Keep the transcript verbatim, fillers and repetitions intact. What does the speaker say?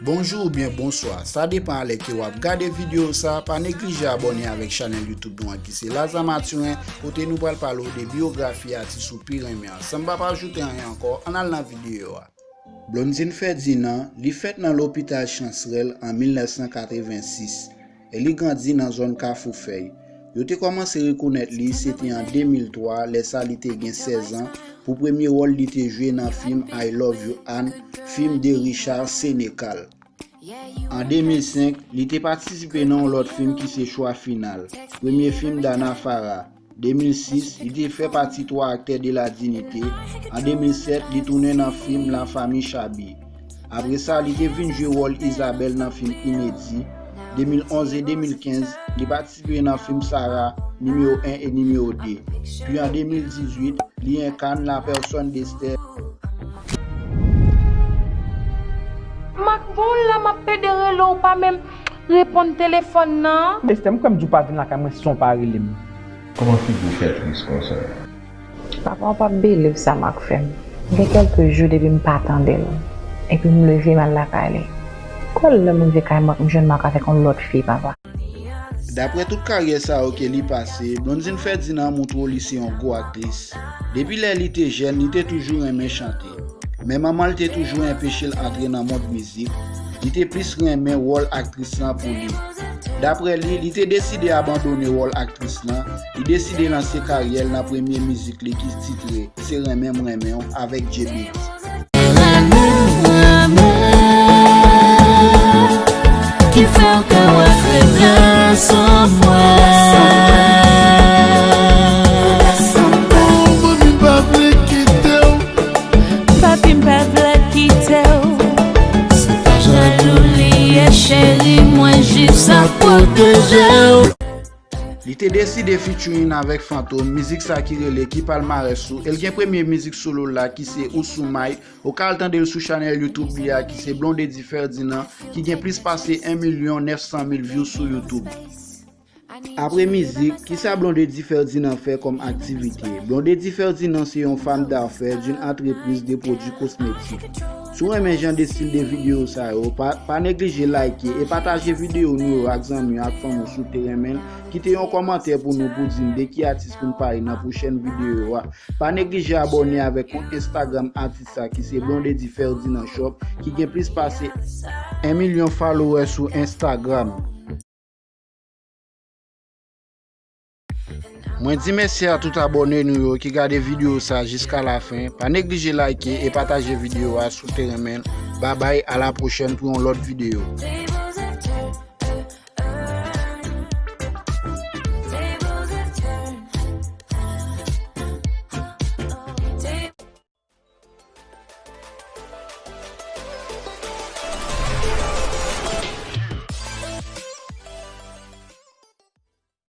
Bonjou oubyen bonswa, sa depan a lè ke w ap gade videyo sa, pa neglije abòne avèk chanèl YouTube nou an ki se Lazarre Mathurin, kote nou pral pale w de biyografi atis ou pi renmen an. San m pa pa ajoute anyen ankò, ann al nan videyo a. Blondine Ferdinand, li fèt nan lopital Chancerelle an mil nèf san katrevensis e li grandi nan zòn Kafou Fèy. Yo te kòmanse rekonèt li, se te an de mil twa, lè sa li te gen sèz an, pou premye wòl li te jwe nan fim I Love You Anne, fim de Richard Sénécal. An de mil senk, li te patisipe nan yon lòt fim ki se Choix Final, premye fim Dana Farah. De mil sis, li te fè pati twa aktè de La Dignité. An de mil sèt, li tounen nan fim La Famille Chabi. Apre sa, li te vin jwe wòl Isabelle nan fim Inedi. De mil onz e de mil kenz, li patisipe nan fim Sarah nimewo en e nimewo de. Pi an de mil dizuit, li enkane la pèsòn d'Esther. Mak, bon la m ap pede rele w, pa menm reponn telefòn nan. Esther, m kwè m di w pa vin lakay mwen san w pa rele m. Kòman figi w fè tris konsa? Papa, w p ap believe sa Mak fè m. Gen kèlke jou depi m pa tande l. Epi m leve m al lakay li. Kòl lè m rive kay Mak, m jwenn Mak avèk yon lòt fi, papa. Daprè tout karyè sa yo ke li pase, Blondine Ferdinand montre w li se yon gwo aktris. Depi lè li te jèn, li te toujou renmen chante. Men manman l te toujou enpeche l antre nan mond mizik. Li te plis renmen wòl aktris lan pou li. Daprè li, li te deside abandone wòl aktris lan, li deside lanse karyè l nan premye mizik li ki titre Se Renmen M Renmen W avèk J-Beatz. Ki fè w ka wè febles an mwen. Papi, m pa vle kite w. Papi, m pa vle kite w. Se pa jalou li ye, cheri, mwen jis ap pwoteje w. Li te deside featuring avèk Fantom, mizik sa ki rele Ki Palmarès Ou, e l gen premye mizik solo la ki se Ou Sou May, ou ka al tande l sou chanèl YouTube li a ki se Blondedy Ferdinand, ki gen plis pase en milyon nèf san mil views sou YouTube. Apre mizik, kisa Blondedy Ferdinand fè kòm aktivite? Blondedy Ferdinand se yon femme d'affaires d'une entreprise de produits cosmétiques. Si w renmen jan de stil de videyo sa yo, pa, pa neglije like e pataje videyo nou yo ak zanmi w ak fanmi w si w te renmen l. Kite yon kòmantè pou nou pou di n de ki atis pou n pale nan pwochèn videyo a. Pa neglije abòne avèk kont Instagram atis sa ki se Blondedy Ferdinand Shop ki gen plis pase en milyon followers sou Instagram. Mwen di mèsi a tout abòne nou yo ki gade videyo sa jiska lafen. Pa neglije like e pataje videyo a si w te renmen l. Babay, a la pwochèn pou yon lòt videyo.